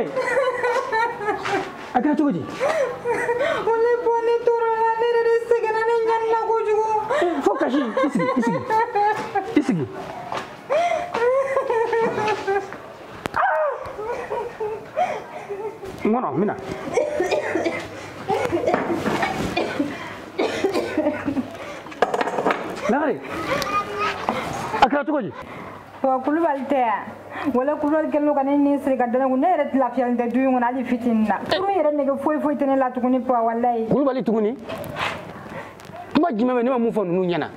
Lagare a kɛra cogo di? Walayi Pɔ ne tɔɔrɔla ne yɛrɛ de sɛgɛnna ne ɲanina kojugu. Fo kasi i sigi i sigi i sigi. N kɔnɔ n bɛna. Lagare a kɛra cogo di? Wa Kulubali tɛ yan. Wala Kulubali kɛlen don ka ne ni siri ka da ne kun ne yɛrɛ lafiyalen tɛ du in kɔnɔ hali fitinin na. Furu yɛrɛ nege foyi foyi tɛ ne la tuguni Pɔ walayi. Kulubali tuguni? Kuma jumɛn bɛ ne ma mun fɔ ninnu ɲɛna?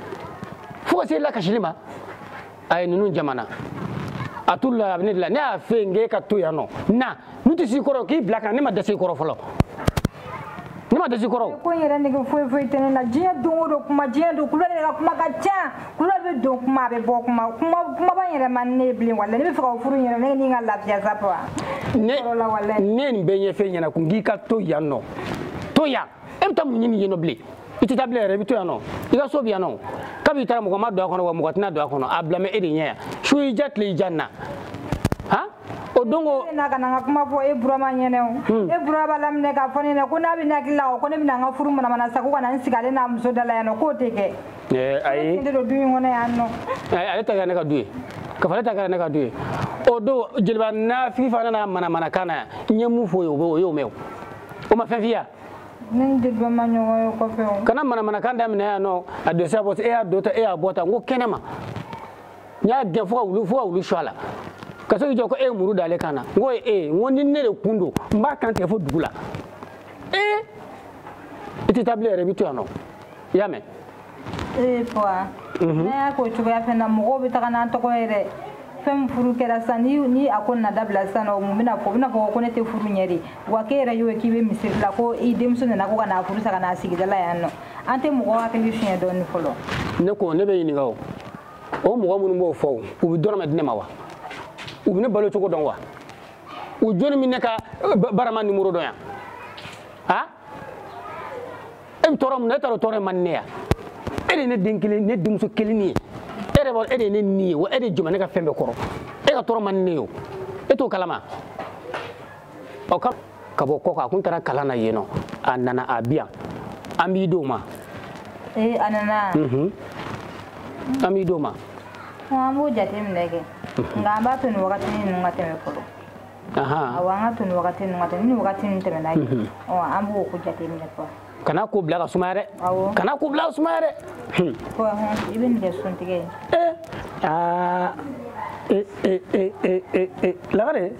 Fo ka se lakasili ma. A ye ninnu jamana. A t'olu la a bɛ ne de la. Ne y'a f'e ye n k'e ka to yan nɔ. Na n'u tɛ s'i kɔrɔ k'i bila ka na ne ma dɛsɛ i kɔrɔ fɔlɔ. Ne ma dɛsɛ i kɔrɔ. Ko in yɛrɛ nege foyi foyi tɛ ne la. Diɲɛ don o don kuma diɲɛ don Kulubali yɛrɛ ka kuma ka ca. Kulubali bɛ don kuma a bɛ bɔ kuma kuma kumaba in yɛrɛ man ne ye bilen walayi. Ne bɛ fɛ ka o furu in yɛrɛ ne ni n ka lafiya sa Pɔ. Ne ne nin bɛɛ ɲɛf'e ɲɛna kun k'i ka to yan nɔ. To yan. E bɛ taa mun ɲini yen nɔ bilen? I tɛ taa bilen yɛrɛ i bɛ to yan nɔ. I ka so bɛ yan nɔ. Kabi i taara mɔgɔ ma don a kɔnɔ wa mɔgɔ tɛna don a kɔnɔ. A bila mɛ e de ɲɛ yan. Su y'i ja tile y'i ja na. Han? O don ko. Ne na ka na n ka kuma fɔ e Burama ɲɛna o. E Burama b'a laminɛ k'a fɔ ne ɲɛna ko n'a bɛ ne hakili la ko ne bɛna n ka furu manamana sa ko ka na n sigi ale n'a muso da la yan nɔ k'o tɛ kɛ. Ayi. Ne tɛ don du in kɔnɔ yan nɔ. Ale ta kɛra ne ka du ye. Ka fɔ ale ta kɛra ne ka du ye. O don jeliba nafigi fana nana manamanakan na yan. N ye mun f'o ye o y'o mɛn o. O ma fɛn f'i ye wa? Ne ni jeliba ma ɲɔgɔn ye kɔfɛ o. Kana manamanakan daminɛ yan nɔ a don sira bɔ e y'a don tan e y'a bɔ tan n ko kɛnɛ ma. N y'a gɛn fo ka wulu su a la. Ka se k'i jɔ ko e ye muru d'ale kan na. N ko ee n ko ni ne de kun don n b'a kan tigɛ fo dugu la. Ee i tɛ taa bilen yɛrɛ i bɛ to yan nɔ. I y'a mɛn? Ee Pɔ n'a y'a k'o cogoya fɛn na mɔgɔw bɛ taga n'an tɔgɔ ye dɛ. Fɛn min furu kɛra sisan ni a ko nana dabila sisan nɔ mun bɛna fɔ? U bɛna fɔ ko ne tɛ furu ɲɛ de. Wa k'e yɛrɛ y'o ye k'i bɛ misiri la ko i denmuso nana ko ka n'a furu sa ka n'a sigi da la yan nɔ. An tɛ mɔgɔ hakili fiɲɛ dɔɔni fɔlɔ. Ne ko ne bɛ ɲininka o. O mɔgɔ minnu b'o fɔ o, u bɛ dɔrɔmɛ di ne ma wa? U bɛ ne balo cogo dɔn wa? U jɔnni bɛ ne ka barama nimoro dɔn yan? Han? E bɛ tɔɔrɔ mun na? E t'a dɔn tɔɔrɔ in man di ne ye wa? E de ye ne den kelen, ne denmuso kelen ye. E yɛrɛ b'a dɔn e de ye ne ni ye wa e de jɔ bɛ ne ka fɛn bɛɛ kɔrɔ. E ka tɔɔrɔ man di ne ye o. E t'o kalama? Ɔ ka bɔ kɔ kan a kun taara kalan na yen nɔ. A nana a bi yan. An b'i d'o ma. Ee a nana? An b'i d'o ma. An b'o jateminɛ kɛ. Nka an b'a to nin wagati ninnu ka tɛmɛ fɔlɔ. Awɔ an ka to nin wagati ninnu ka tɛmɛ. Ni wagati ninnu tɛmɛna yen, ɔ an b'o ko jateminɛ fɔlɔ. Kana ko bila ka sumaya dɛ. Awɔ. Kana ko bila ka sumaya dɛ. Pɔ i bɛ nin kɛ suntigɛ ye. Ee aa e e e e e e Lagare.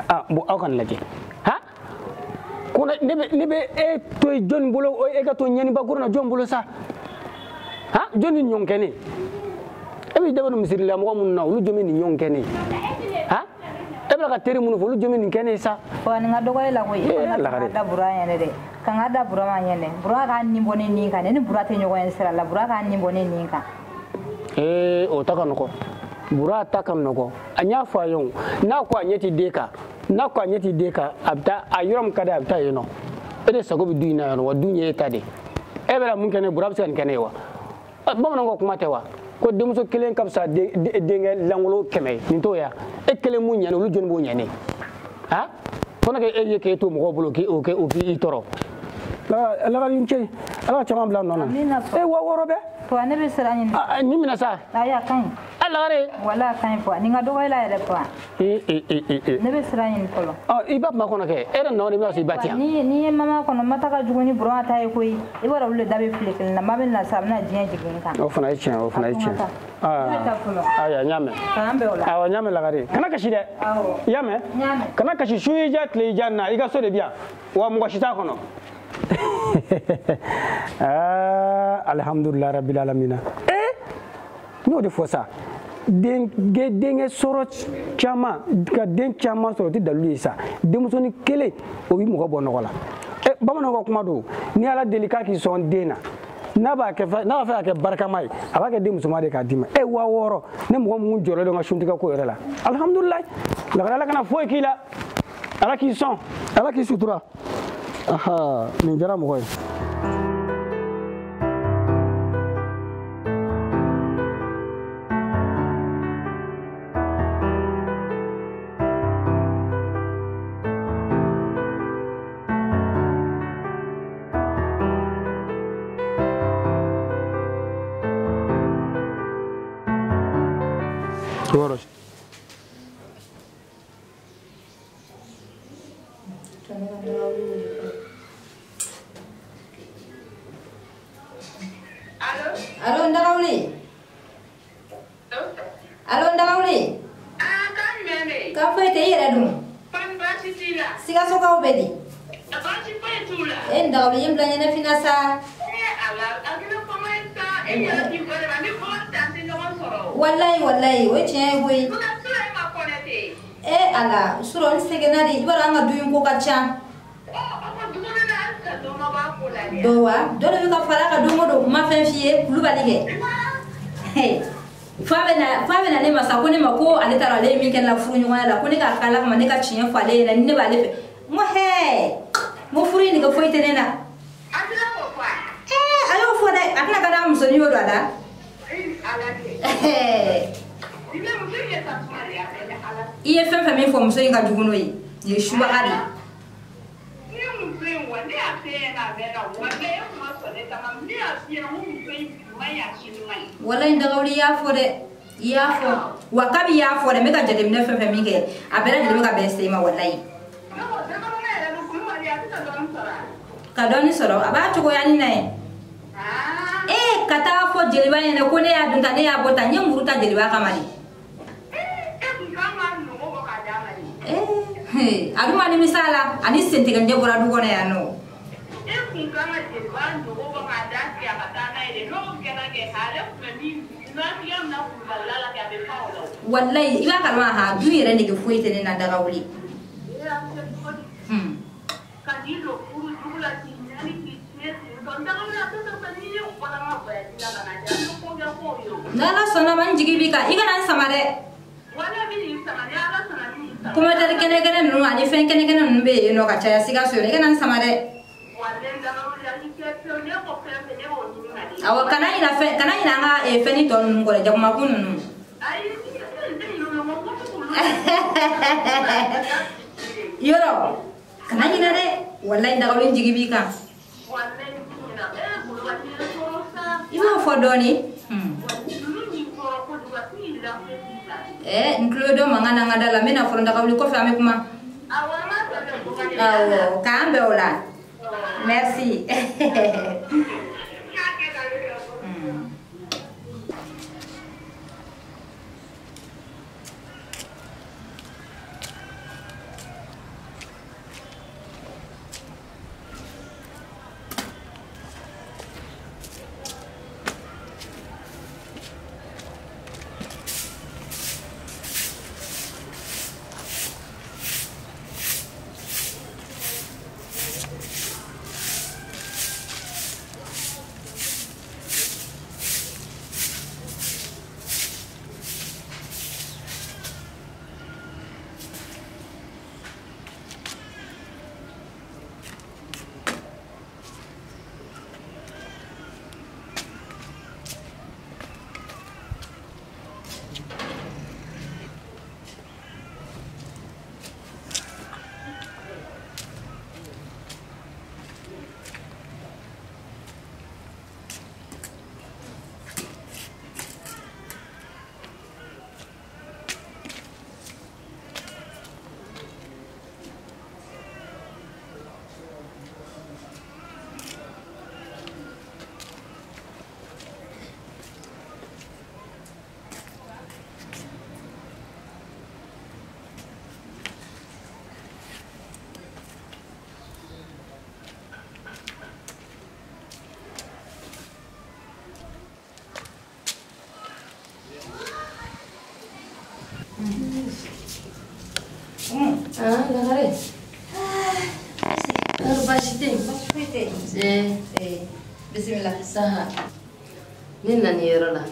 Ah bon aw ka nin lajɛ. Han? Ko ne bɛ e to yen jɔnni bolo e ka to ɲɛniba koro na jɔn bolo sa? Han? Jɔn ni ɲɔgɔn kɛ ne? E b'i dabɔ misiri la mɔgɔ minnu na olu jɔn bɛ nin ɲɔgɔn kɛ ne? Han? E bɛ ka teri minnu fɔ olu jɔn bɛ nin kɛ ne sa? Pɔ nin ka dɔgɔ e la koyi. E kɔni ka da Bura ɲɛnɛ dɛ. Ka n ka da Bura ma ɲɛnɛ. Bura k'a nin bɔ ne nin kan. Ne ni Bura tɛ ɲɔgɔn ye sira la. Bura k'a nin bɔ ne nin kan. Ee o ta ka nɔgɔn. Bura ta ka nɔgɔn. A y'a fɔ a ye o. N'a ko a ɲɛ ti den kan. N'a ko a ɲɛ ti den kan, a bɛ taa a yɔrɔ min ka di a bɛ taa yen nɔ. E de sago bɛ du in na yan nɔ wa du in ye e ta de ye. E bɛna mun kɛ ne ye Bura bɛ se ka nin kɛ ne ye wa? Bamananw ka kuma tɛ wa? Ko denmuso kelen ka fisa denkɛ lankolon 100 ye. Nin t'o ye wa? E kelen mun ɲɛna olu jɔnni b'o ɲɛ ne ye? Han? Fo ne k'e ye k'e to mɔgɔw bolo k'i tɔɔrɔ. Lagare i ni ce. Ala ka caman bila nɔ na. Amina Pɔ. E 6000 bɛ? Pɔ ne bɛ sira ɲini. Nin minɛ sa. Ayi a ka ɲi. A Lagare. Wala a ka ɲi Pɔ. Nin ka dɔgɔ e la yɛrɛ Pɔ. Ee ee ee ee. Ne bɛ sira ɲini fɔlɔ. Ɔ i ba kuma kɔnɔ kɛ. E yɛrɛ nɔ de bɛna sɔrɔ i ba ti yan. Ni ye mama kɔnɔ mata ka jugu ni Burama ta ye koyi. I b'a dɔn olu de da bɛ file kelen na. Ma bɛ na sa a bɛna diɲɛ jigin n kan. O fana ye tiɲɛ o fana ye tiɲɛ. Ne bɛ taa fɔlɔ. Ayiwa n y'a mɛn. K'an bɛn o la. Awɔ n y'a mɛn Lagare. Kana kasi dɛ. Awɔ. I y'a mɛn? N y'a mɛn. Kana kasi su y'i diya tile y'i diya na i ka so de bɛ yan. Wa mɔgɔ si t'a kɔnɔ. Ah, alhamdulillah rabbil alamina. Eh, n y'o de fɔ sa. Denkɛ sɔrɔ caman, ka den caman sɔrɔ o tɛ dalilu ye sa. Denmusonin kelen o bɛ mɔgɔ bɔ nɔgɔ la. Bamananw ka kuma don. Ni Ala deli k'a k'i sɔn den na, n'a b'a kɛ n'a b'a fɛ ka kɛ barikama ye, a b'a kɛ den musoman de k'a d'i ma. 6000 ne mɔgɔ mun jɔlen don n ka suntigɛ ko yɛrɛ la. Alhamdulillah. Lagare Ala kana foyi k'i la. Ala k'i sɔn, Ala k'i sutura. Aha, nin diyara mɔgɔ ye. Wɔrɔ. Allo Ndakawuli. Allo Ndakawuli. Ah, kan jumɛn bɛ yen? K'a foyi tɛ i yɛrɛ dun. Kɔni baasi t'i la. Sikasokaw bɛ di? Baasi foyi t'u la. E Ndakawuli ye n bila ɲɛnafin na sa. Ee Ala, a kɛra kɔngɔ ye sa, e yɛrɛ k'i bɔ de ma, ni mɔgɔ dan tɛ ɲɔgɔn sɔrɔ. Walayi walayi, o ye tiɲɛ ye koyi. Surɔ e ma kɔnɛ ten. E Ala, surɔ n sɛgɛnna de, i b'a dɔn an ka du in ko ka ca. Ɔ, o ko dumuni na halisa dɔ ma bɔ a ko la dɛ. Dɔ wa, dɔ de bɛ ka fara a kan don o don, ma fɛn f'i ye, Kulubali kɛ. Fa bɛ na ne ma sa ko ne ma ko ale taara ale ye min kɛ ne la furuɲɔgɔnya la ko ne k'a k'ala kama ne ka tiɲɛ fɔ ale ɲɛna ni ne b'ale fɛ. N ko hɛɛ, n ko furu in nege foyi tɛ ne na. A tɛna k'o fɔ a? Ɛɛ a y'o fɔ dɛ, a tɛna ka n'a musonin y'o don a la. Ala kɛ. I bɛ muso in ye tasuma de ye a bɛ Ala. I ye fɛn fɛn min fɔ muso in ka jugu n'o ye, nin ye subaga de ye. Ni muso in wa ne y'a f'e ɲɛna a mɛnna wa ne e kuma sɔn ne ta ma ne y'a f'i ɲɛna ko muso in man ɲi a sini man ɲi. Walayi Ndakawuli i y'a fɔ dɛ, i y'a fɔ wa kabi i y'a fɔ dɛ, n bɛ ka jateminɛ fɛn fɛn min kɛ a bɛɛ lajɛlen bɛ ka bɛn sen ma walayi. Ne ko denmisɛnnin yɛrɛ dun Kulubali a tɛ ka dɔɔnin sɔrɔ a? Ka dɔɔnin sɔrɔ a b'a cogoyanin na ye. Ee ka taa fɔ jeliba ɲɛna ko ne y'a dun tan ne y'a bɔ tan n ye muru ta jeliba kama de. E kun kan ka nɔgɔ bɔ k'a d'a ma de. Ee a dun ma nimisa a la ani sentigɛnjɛ bɔra du kɔnɔ yan nɔ. E kun kan ka jeliba nɔgɔ bɔ k'a d'a tigɛ a ka taa n'a ye de n'o kɛra kɛ ale kun bɛ min nafiya min na Kulubalila la kɛ a bɛ fa o la o. Walayi i b'a kalama ha du yɛrɛ nege foyi tɛ ne na Ndakawuli. E y'a kɛ cogo di? Ka n'i don furu jugu la k'i ɲani k'i tiɲɛ ten tɔ Ndakawuli a tɛ taa n'i ye bɔra n ka voyage la ka na di an bɛ ko kɛ kow ye o. N'Ala sɔnna ma n jigi b'i kan i kana n sama dɛ. Wala min y'i sama ni Ala sɔnna min y'i sama. Commentaire kɛnɛ kɛnɛ ninnu ani fɛn kɛnɛ kɛnɛ ninnu bɛ yen nɔ ka caya Sikaso yɛrɛ i kana n sama dɛ. Walayi Ndakawuli a y'i kɛ pewu ne ko fɛn fɛn ne b'o ɲini ka di. Awɔ kana ɲina fɛn kana ɲina an ka fɛnni tɔ ninnu kɔ dɛ jakumakun ninnu. Ayi n tɛ ɲinɛ o ma ko olu. Yɔrɔ kana ɲinɛ dɛ walayi Ndakawuli n jigi b'i kan. Walayi n tɛ ɲinɛ e Kulubali ye tɔɔrɔ sa. I b'o fɔ dɔɔni. Ninnu y'i tɔɔrɔ kojugu a t'i lafiya k'i bila. Ɛɛ n tulo dɔ mankan na n ka da la n bɛna fɔlɔ Ndakawuli kɔfɛ an bɛ kuma. Awɔ an b'a tɔ kɛ Kulubali. Awɔ k'an bɛn o la. Merci. Ah, Lagare. Ah, baasi tɛ yen. Baasi foyi tɛ yen. Ee. Bisimila. Saha. Ne nana yɔrɔ la.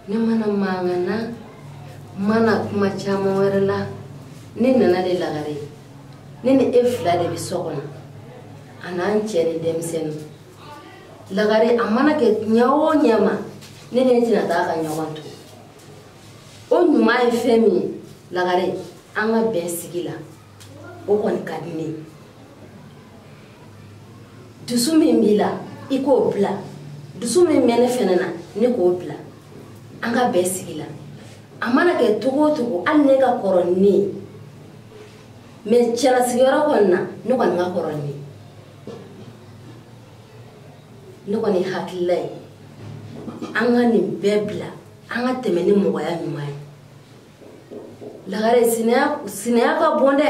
Ne mana mankan na, mana kuma caman wɛrɛ la. Ne nana de Lagare. Ne ni e fila de bɛ so kɔnɔ. A n'an cɛ ni denmisɛnninw. Lagare a mana kɛ ɲɛ o ɲɛ ma, ne ni e tɛna taa ka ɲɔgɔn to. O ɲuman ye fɛn min ye, Lagare. An ka bɛn sigi la o kɔni ka di ne ye. Dusu min b'i la i k'o bila, dusu min bɛ ne fɛnɛ na ne k'o bila, an ka bɛn sigi la. A mana kɛ cogo o cogo hali ne ka kɔrɔ ni ne ye mais cɛlasigiyɔrɔ kɔni na ne kɔni ka kɔrɔ ni ne ye. Ne kɔni hakilila ye an ka nin bɛɛ bila an ka tɛmɛ ni mɔgɔya ɲuman ye. Lagare sinaya ka bon dɛ.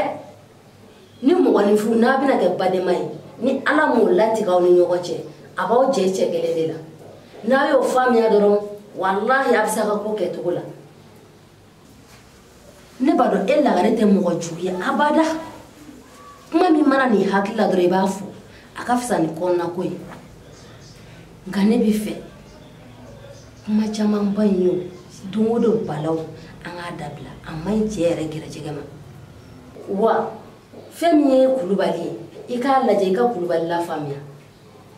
Ni mɔgɔninfin n'a bɛna kɛ badenma ye ni Ala m'o latigɛ aw ni ɲɔgɔn cɛ a b'aw jɛ cɛ kelen de la. N'a y'o faamuya dɔrɔn walahi a bɛ se a ka ko kɛcogo la. Ne b'a dɔn e Lagare tɛ mɔgɔ jugu ye abada. Kuma min mana nin hakili la dɔrɔn i b'a fɔ a ka fisa ni kɔnɔnako ye. Nka ne bɛ fɛ kuma camanba in ye o don o don balaw an k'a dabila a man ɲi cɛ yɛrɛ gɛrɛjɛgɛ ma. Wa fɛn min ye Kulubali ye i k'a lajɛ i ka Kulubali lafaamuya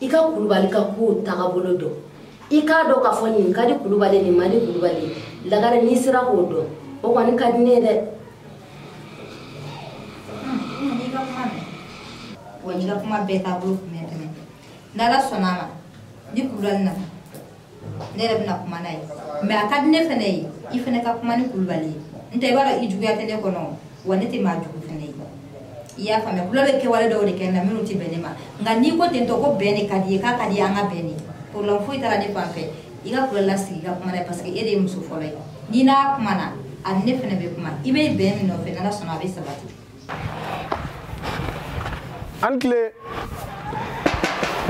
i ka Kulubali ka kow tagabolo dɔn i k'a dɔn k'a fɔ nin ka di Kulubali nin man di Kulubali. Lagare n'i sera k'o dɔn o kɔni ka di ne ye dɛ. N'i ka kuma mɛn wa n'i ka kuma bɛɛ taabolo kun bɛ fɛnɛ n'Ala sɔnna a ma ni Kulubali nana ne yɛrɛ bɛna kuma n'a ye mais a ka di ne fɛnɛ ye i fɛnɛ ka kuma ni Kulubali ye n tɛ i b'a dɔn i juguya tɛ ne kɔnɔ wa ne tɛ maa jugu fɛnɛ ye i y'a faamuya. Kulubali bɛ kɛwale dɔw de kɛ n na minnu tɛ bɛn ne ma nka n'i ko ten tɔ ko bɛn de ka di ye k'a ka di ye an ka bɛn de problème foyi t'a la ne fan fɛ i ka Kulubali lasigi i ka kuma n'a ye parce que e de ye muso fɔlɔ ye n'i n'a kumana a ni ne fɛnɛ bɛ kuma i bɛ bɛn min nɔfɛ n'Ala sɔnna a bɛ sabati. An tile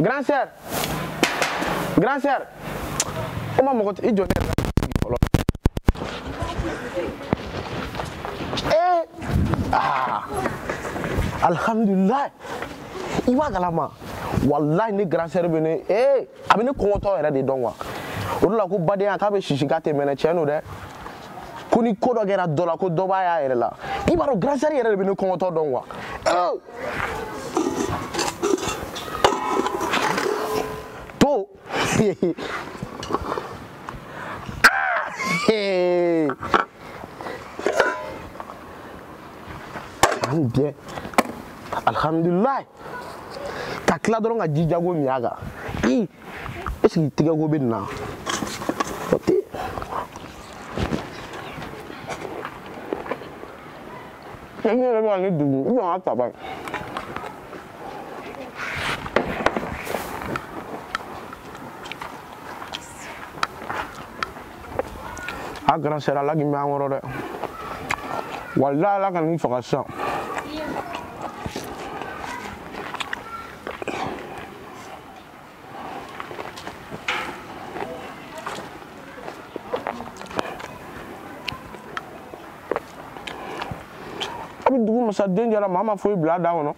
grand sœur grand sœur o ma mɔgɔ i jɔ ne yɛrɛ la sigi fɔlɔ. Ee aa alhamdulilayi i b'a kalama walahi ne grand sœur bɛ ne ee a bɛ ne kɔngɔtɔ yɛrɛ de dɔn quoi. O de la ko badenya k'a bɛ sisi k'a tɛ mɛnɛ tiɲɛ don dɛ. Ko ni ko dɔ kɛra dɔ la ko dɔ b'a y'a yɛrɛ la i b'a dɔn grand sœur yɛrɛ de bɛ ne kɔngɔtɔ dɔn quoi. To an bien alhamdulilayi ka tila dɔrɔn ka ji jago min a kan i est ce que tigɛko bɛ nin na o tɛ. Ne yɛrɛ bɛ ka ne degun i bɛ ka ta ban. A grand sœur Ala k'i mɛn an kɔrɔ dɛ walahi Ala ka n'i faga sisan. A bɛ dugu masaden jara maa ma foyi bila a da kɔnɔ.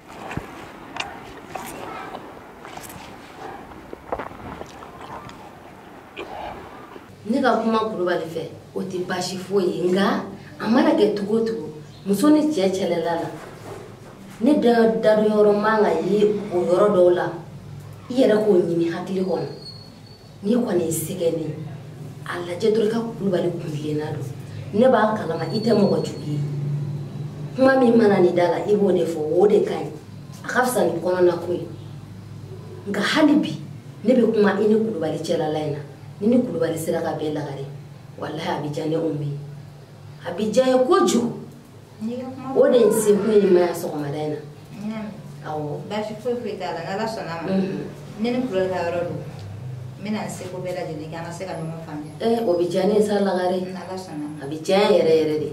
Ne ka kuma Kulubali fɛ o tɛ baasi foyi ye nka a mana kɛ cogo o cogo muso ni cɛ cɛlɛla la ne dadon yɔrɔ man ka ye o yɔrɔ dɔw la i yɛrɛ k'o ɲini hakili kɔnɔ n'i kɔni y'i sɛgɛn ne a lajɛ dɔrɔn i ka Kulubali kuntilenna don ne b'a kalama i tɛ mɔgɔ jugu ye kuma min mana nin da la i b'o de fɔ o de ka ɲi a ka fisa ni kɔnɔna ko ye nka hali bi ne bɛ kuma i ni Kulubali cɛlala in na ni Kulubali sera ka bɛn Lagare walahi a bɛ diya ne Umu ye a bɛ diya n ye kojugu o de ye sekun ye ma yan sɔgɔmada in na. Awɔ baasi foyi foyi t'a la n'Ala sɔnna a ma ne ni Kulubali ka yɔrɔ don n bɛna n seko bɛɛ lajɛlen kɛ an ka se ka ɲɔgɔn faamuya. O bɛ diya ne ye sa Lagare n'Ala sɔnna a bɛ diya n yɛrɛ yɛrɛ de.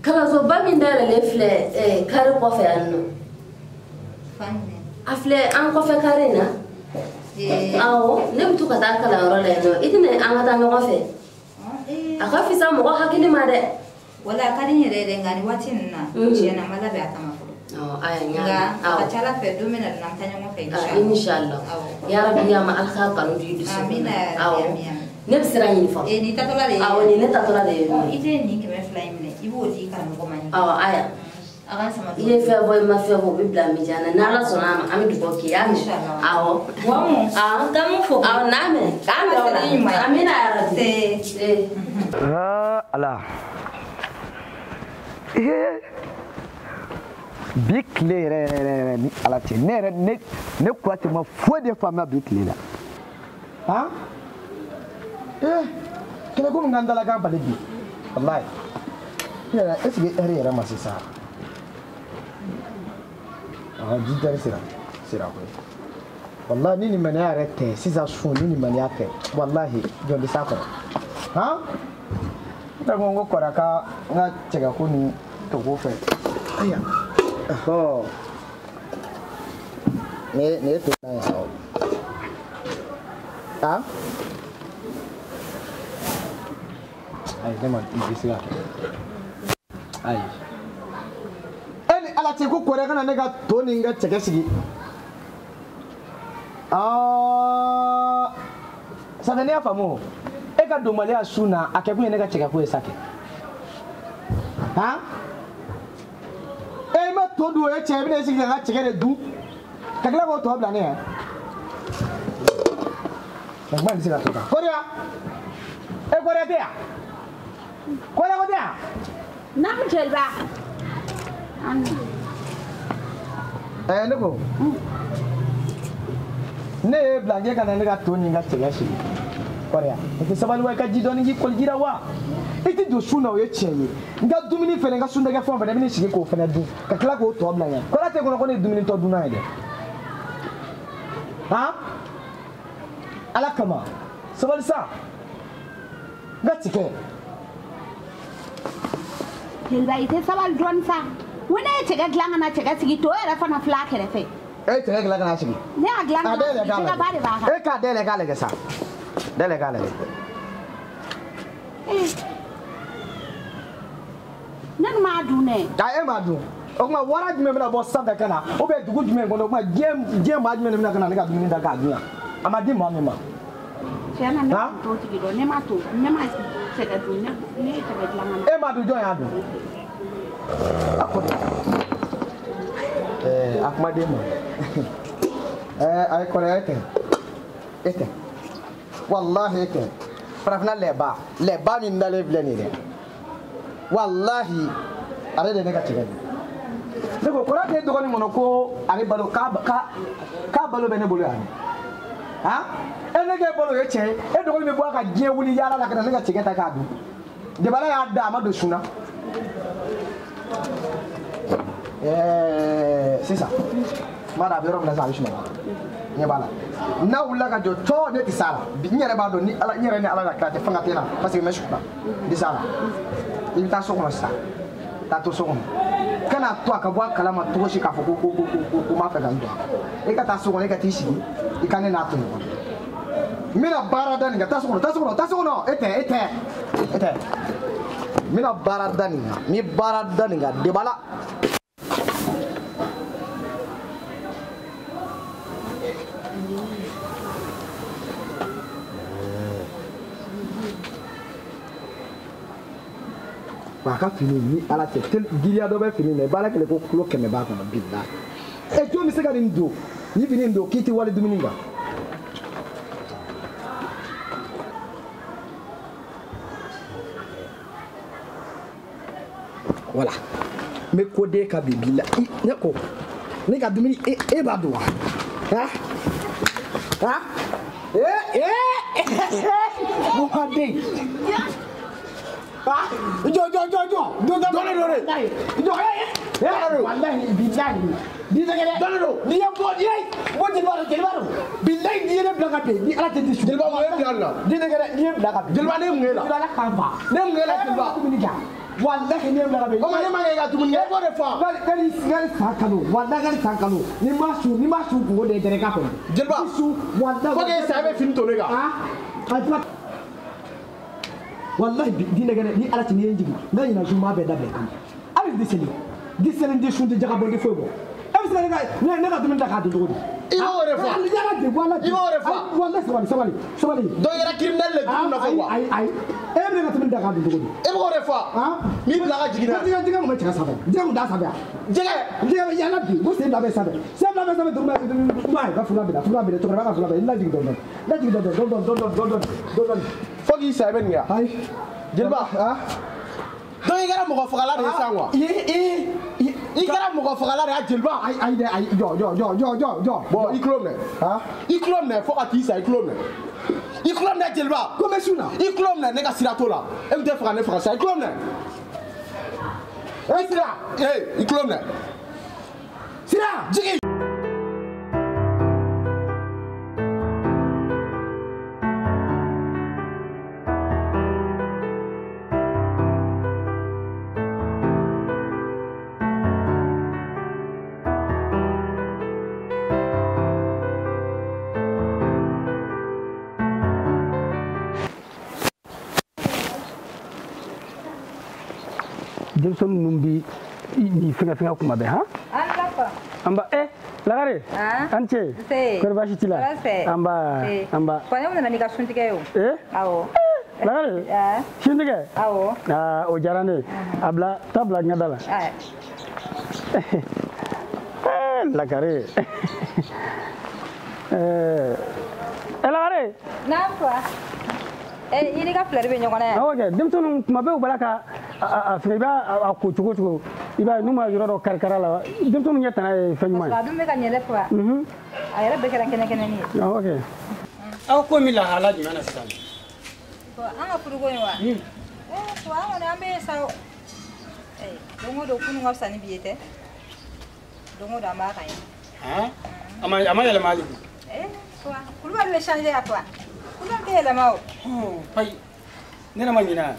Kalansoba min dayɛlɛlen filɛ kare kɔfɛ yan nɔ a filɛ an kɔfɛ kare in na. Awɔ ne bɛ to ka taa kalanyɔrɔ la yen nɔ i tɛna an ka taa ɲɔgɔn fɛ a ka fisa mɔgɔ hakili ma dɛ. Wala a ka di n yɛrɛ ye dɛ nka nin waati ninnu na tiɲɛ na n ma labɛn a kama fɔlɔ. Aya n y'a mɛn nka a ka ca Ala fɛ don min na an bɛ taa ɲɔgɔn fɛ inshallah yarabi ya ma Ala k'a kanu don i dusukun na. Awɔ ne bɛ sira ɲini fɔlɔ. Nin tatɔla de ye. Awɔ nin ne tatɔla de ye. I tɛ nin 200 in minɛ i b'o di karamɔgɔ ma. Awɔ aya i ye fɛn bɔ i ma fɛn bɔ o bɛ bila mijan na n'Ala sɔnna a ma an bɛ dugawu k'i ye y'a mɛn. Awɔ k'an m'u fo. Awɔ n'a mɛn k'an bɛn o la amina yarabi. Ala bi tile yɛrɛ yɛrɛ yɛrɛ ni Ala cɛ ne yɛrɛ ne Kuyate ma foyi de faamuya bi tile la han kɛlɛko min k'an dalakan bali bi. Walayi. Yɛrɛ est ce que heure yɛrɛ ma se sa? Ah, 10 heures sera koyi. Walayi ni limaniya yɛrɛ tɛ sisan sun ni limaniya tɛ walahi jɔn tɛ s'a kɔrɔ. Han? Ne ko n ko kɔrɔ ka n ka cɛkɛko ni toko fɛ. Ayiwa. Ɔhɔ. Nin ye to na ye sa o. Ah? Ayi ne ma n tɛ se ka kɛ. Ayi. E ni Ala cɛ ko kɔrɔ ka na ne ka to ni n ka cɛkɛ sigi. Aa ça fait ne y'a faamu o. E ka donbaliya su na a kɛ kun ye ne ka cɛkɛ ko ye sa kɛ. Han? E ma to dun o ye cɛ ye i bɛna i sigi ka n ka cɛkɛ de dun ka tila k'o tɔ bila ne yɛ. Mɛ kuma in tɛ se ka to tan. Kɔriya e Kɔriya tɛ yan? Kɔriya ko tɛ yan? Naamu jeliba. Ɛɛ ne ko. Ne ye bila k'e ka na ne ka to ni n ka cɛkɛ sigi. Kɔriya i tɛ sabali wa i ka ji dɔɔni k'i kɔliji la wa? I tɛ don sun na o ye tiɲɛ ye. N ka dumuni fɛnɛ n ka sundɛgɛ fɛn fɛnɛ i bɛ n'i sigi k'o fɛnɛ dun ka tila k'o tɔ bila n ɲɛ. Kɔriya tɛ kɔnɔ ko ne ye dumuni tɔ dunna ye dɛ. Han? Ala kama sabali sa n ka cɛkɛ. Jeliba i tɛ sabali dɔɔni sa. N ko ne ye cɛkɛ dilan ka na cɛkɛ sigi to yɛrɛ fana filɛ a kɛrɛfɛ. E ye cɛkɛ dilan ka na sigi. Ne y'a dilan ka na sigi jɛgɛba de b'a kan. E k'a dayɛlɛ k'a lajɛ sa. Dayɛlɛ k'a lajɛ. Ne dun m'a dun dɛ. A e m'a dun. O tuma wara jumɛn bɛna bɔ sanfɛ ka na ou bien dugu jumɛn kɔnɔ o tuma diɲɛ maa jumɛn de bɛna ka na ne ka dumuni ta k'a dun yan? A ma di maa min ma. Tiɲɛ na ne t'o tigi dɔn ne ma to ne ma cɛkɛ dun ne ye cɛkɛ dilan ka na. E m'a dun jɔn y'a dun? A ko ɛɛ a kuma den ma. Ɛɛ ayi kɔrɔ e tɛ e tɛ walahi e tɛ farafinna lɛba min dalen filɛ nin ye dɛ walahi ale de ye ne ka cɛkɛ dun. Ne ko kɔrɔ tɛ dɔgɔnin kɔnɔ ko ale balo k'a balo bɛ ne bolo yan. Han? E ne k'e balo o ye tiɲɛ ye e dɔgɔnin bɛ bɔ a ka diɲɛ wuli yaala la ka na ne ka cɛkɛ ta k'a dun. Jabala y'a da a ma don sun na. Ɛɛ sisan n b'a dɔn a bɛ yɔrɔ min na sisan a bɛ sunɔgɔ ɲɛ b'a la n'a wulila ka jɔ cɔ ne tɛ s'a la bi n yɛrɛ b'a dɔn ni ala n yɛrɛ ni ala ka kira tɛ fanga tɛ n na parce que n bɛ su la n tɛ s'a la i bɛ taa so kɔnɔ sisan taa to so kɔnɔ kana to a ka bɔ a kalama cogo si k'a fɔ ko ko ko ko ko n b'a fɛ ka n don a la e ka taa so kɔnɔ e ka t'i sigi i ka ne n'a to ɲɔgɔn na n bɛna baara da nin kan taa so kɔnɔ taa so kɔnɔ taa so kɔnɔ e tɛ e tɛ e tɛ n bɛna baara da nin kan n bɛ baara da nin kan debala. Wa a ka fini ni ala cɛ giriya dɔ bɛ fini na i b'a la kɛlɛ ko kilo 100 b'a kɔnɔ bilahi e jɔn bɛ se ka nin don ni fini in don k'i tɛ wali dumuni kan. Voilà n bɛ ko den ka bi bi la ne ko ne ka dumuni e b'a dun wa han han ee ee bumaden. Ah, jɔ jɔ jɔ jɔ jɔ dɔɔni dɔɔni jɔ ee walahi bilahi ni tɛ kɛ dɛ dɔɔni don n'i ye bɔ n'i ye bɔ jeliba don jeliba don bilahi n'i ye ne bila ka bin ni ala tɛ di su Jeliba mun ye bila la ni tɛ kɛ dɛ n'i ye bila ka bin jeliba ne mun ye la ala k'an fa ne mun ye la jeliba dumuni kɛ walahi n'i ye bila ka bin o ma ne ma kɛ i ka dumuni kɛ e b'o de fɔ nka san kalo walahi nka san kalo ni ma su ni ma su kungo de ye dɛrɛ k'a kɔnɔ jeliba su walahi fo k'e sa e bɛ fini to ne kan ah wallahi diinɛ kɛnɛ ni ala tɛ n'i ye n jigin n ka ɲinan su n b'a bɛɛ dabila i kama hali di seli di seli di sun di jaga bɔ di foyi bɔ e bɛ se ka ne ka dumuni ta k'a dun cogo di. I b'o de fɔ i b'o de fɔ walahi sabali sabali sabali. Donc i kɛra criminel de dumuni nɔfɛ quoi. Ayi ayi e bɛ ne ka dumuni ta k'a dun cogo di. E b'o de fɔ. N b'i bila ka jigin dɛ. Jɛgɛ jɛgɛ mun bɛ cɛgɛ sanfɛ jɛgɛ mun t'a sanfɛ yan. Jɛgɛ jɛgɛ bɛ yala bi ko sen fila bɛ sanfɛ sen fila bɛ sanfɛ duguma duguma ye ka fila bɛ fila bɛ cɛkɔrɔba ka fila bɛ i lajigin dɔɔni lajigin dɔɔni dɔɔni dɔɔni dɔɔni dɔɔni. Fo k'i sa i bɛ nin kɛ. Ayi. Jeliba. Donc i kɛra mɔgɔ fagala de ye sisan quoi. Ee ee I kɛra mɔgɔ fagala de ye a jeliba. Ayi ayi dɛ ayi jɔ jɔ jɔ jɔ jɔ jɔ. Bon i tulo minɛ. I tulo minɛ fo ka t'i sa i tulo minɛ. I tulo minɛ jeliba. Ko n bɛ sun na. I tulo minɛ ne ka sira t'o la. E tun tɛ fɛ ka ne faga sisan i tulo minɛ. E sira. Ee i tulo minɛ. Sira. Jigin. Denmisɛnnin ninnu bi nin fɛngɛ fɛngɛ kuma bɛɛ han. An ba Lagare. An ce. Kɔri baasi t'i la. An ba an ba. Fa ne nana n'i ka suntigɛ ye o. Awɔ. Lagare. Suntigɛ. Awɔ. Aa o diyara ne ye. A bila taa bila n ka da la. Lagare. Lagare. Naamu fa. I n'i ka filɛri bɛ ɲɔgɔn na yan. Awɔ kɛ denmisɛnninw kuma bɛɛ u b'a la ka a fɛngɛ i b'a a ko cogo cogo i b'a ye n'u ma yɔrɔ dɔ kari kari a la denmisɛnninw ɲɛ tana ye fɛn ɲuman ye. Parce que a dun bɛ ka ɲɛ dɛ fa. A yɛrɛ bɛɛ kɛra kɛnɛ kɛnɛni ye. Awɔ kɛ. Aw ko min lahala jumɛn na sisan? An ka furuko in wa? Fa an kɔni an bɛ yen sa o. Don o don kunun ka fisa ni bi ye tɛ. Don o don an b'a kan ye. A ma yɛlɛma hali bi. Fa Kulubali bɛ changer ya fa. Kulubali tɛ yɛlɛma o. Payi ne yɛrɛ ma ɲinɛ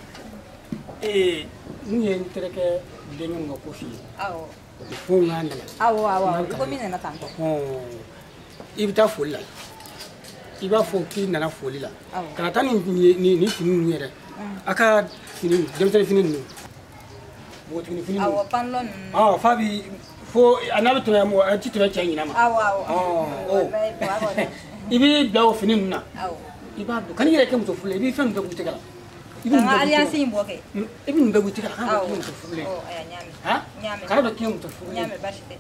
n ye n terikɛ denkɛ min ka ko f'i ye. Awɔ. Fo n k'a nana. Awɔ awɔ i ko min nana tan tɔ. I bɛ taa foli la. I b'a fɔ k'i nana foli la. Kana taa nin fini ninnu yɛrɛ. A ka fini denmisɛnnin fini ninnu. Npogotiginin fini ninnu. Awɔ pantalon ninnu. F'a bi fo a n'a bɛ tɛmɛ mɔgɔ a ti tɛmɛ cɛ ɲinɛ ma. Awɔ awɔ. I b'i bila o fini ninnu na. Awɔ. I b'a don kan'i yɛrɛ kɛ muso furulen i b'i fɛn ninnu bɛɛ k'u tɛgɛ la. I bɛ alliance in bɔ kɛ. I bɛ nin bɛɛ k'u tɛgɛ la kana dɔn k'i ye muso furulen ye. Kana dɔn k'i ye muso furulen ye.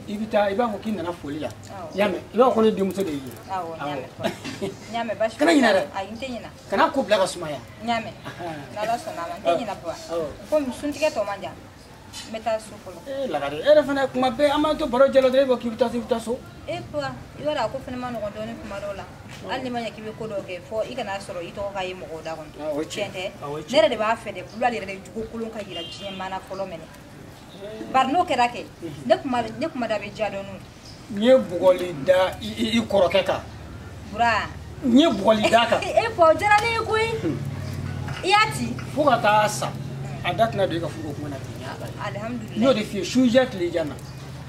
I bɛ taa i b'a fɔ k'i nana foli la. I y'a mɛn i b'a fɔ ko ne denmuso de y'i ye. N y'a mɛn baasi kana ɲinɛ dɛ. Ayi n tɛ ɲinɛ. Kana ko bila ka sumaya. N y'a mɛn n'Ala sɔnna a ma n tɛ ɲinɛ papa. Komi suntigɛ tɔ man jan n bɛ taa so fɔlɔ. Lagare e yɛrɛ fana kuma bɛɛ an b'an to baro jɛ la dɔrɔn e b'a fɔ k'i bɛ taa so i bɛ taa so. Papa i b'a dɔn a ko fana ma nɔgɔn dɔɔnin kuma dɔw la. Hali n'i ma ɲɛ k'i bɛ ko dɔw kɛ fɔ i kana sɔrɔ i tɔgɔ ka ye mɔgɔw da kɔnɔ. Tiɲɛ tɛ ne yɛrɛ de b'a fɛ dɛ Kulubali yɛrɛ de jogo kolon ka yira diɲɛ maa na fɔlɔ mɛnɛ. Bari n'o kɛra kɛ ne kuma da bɛ diya dɔɔnin. N ye bugɔli da i kɔrɔkɛ kan. Bura. N ye bugɔli d'a kan. Fa o diyara ne ye koyi. I y'a ci. Fo ka taa sa a da tɛna don i ka furuko kuma na ten. Alihamudulilayi. N y'o de f'i ye su diya tile diya na.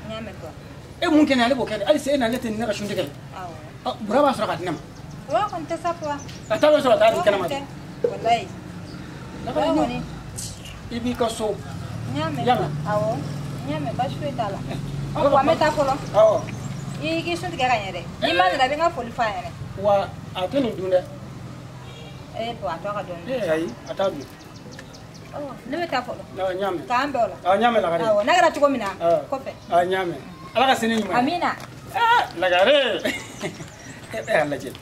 N y'a mɛn papa. E mun kɛ ne ale b'o kɛ dɛ hali sisan e na ne tɛ ne ka suntigɛ ye. Awɔ. Bura b'a sɔrɔ ka di ne ma. O kɔni tɛ sa papa. A ta bɛ sɔrɔ a t'a di kɛnɛma O kɔni tɛ. Walayi. Lagare kɔni. I b'i ka so. N y'a mɛn. I y'a mɛn. Awɔ. N y'a mɛn baasi foyi t'a la. Wa n bɛ taa fɔlɔ. Awɔ. I k'i sun tigɛ ka ɲɛ dɛ. N'i ma nana i bɛ n ka foli f'a ɲɛna. Wa a tɛ nin dun dɛ. Papa a tɔ ka dɔɔnin. Ayi a t'a dun. Ne bɛ taa fɔlɔ. N y'a mɛn. K'an bɛn o la. N y'a mɛn Lagare. Awɔ n'a kɛra cogo min na. Kɔfɛ. N y'a mɛn. Ala ka sini ɲuman ye. Amina. Lagare. E y'a lajɛ.